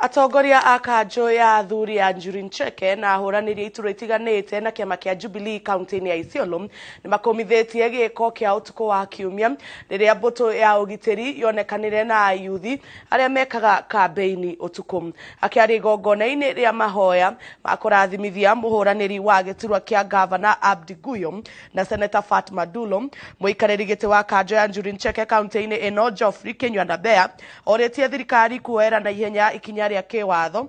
Atongoria a kanjũ ya athuri ya Njuri Ncheke na ahũranĩri a iturwa itiganĩte na kĩama kĩa Jubilee kaunti-inĩ ya Isiolo nĩ makũmithĩtie gĩko kĩa ũtukũ wa kiumia rĩrĩa mbũtũ ya ũgitĩri yonekanire na ayuthi arĩa mekaga kambĩini ũtukũ. Akĩaria igongona-inĩ rĩa mahoya ma kũrathimithia mũhũranĩri wa gĩturwa kĩa ngavana Abdi Guyo na seneta Fatma Dulo, mũikarĩri gĩtĩ wa kanjũ ya Njuri Ncheke kaunti-inĩ ĩno Geoffrey Kinyua Ndabea orĩtie thirikari kuoera na ihenya ikinya rĩa kĩwatho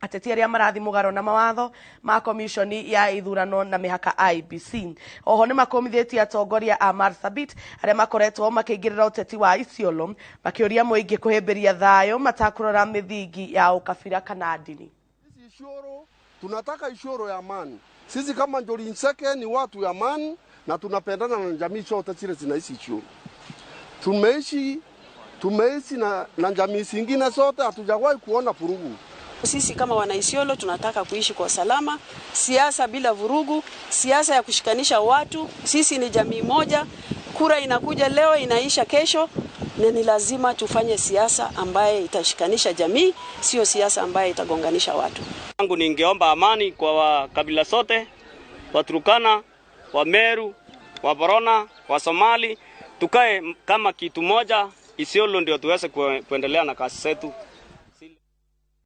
ateti arĩa marathi mũgaro na mawatho ma komishoni ya ithurano na mĩhaka IEBC. Oho nĩ makũmithĩtie atongoria a Marsabit arĩa makoretwo makĩingĩrĩra ũteti wa Isiolo makĩũria mũingĩ kũhĩmbĩria thayũ matakũrora mĩthingi ya ũkabira kana ndini. Sisi Isiolo tunataka Isiolo ya amani. Sisi kama Njuri Ncheke ni watu ya amani na tunapendana na jamii zote zile zinaishi Isiolo. Tumeishi na jamii zingine zote, hatujawahi kuona vurugu. Sisi kama wana Isiolo tunataka kuishi kwa salama, siasa bila vurugu, siasa ya kushikanisha watu. Sisi ni jamii moja, kura inakuja leo inaisha kesho, na ni lazima tufanye siasa ambaye itashikanisha jamii, sio siasa ambaye itagonganisha watu. Yangu ningeomba amani kwa kabila zote, Waturkana, Wameru, Waborona, Wasomali, tukae kama kitu moja Isiolo ndio tuweze kuendelea na kazi zetu.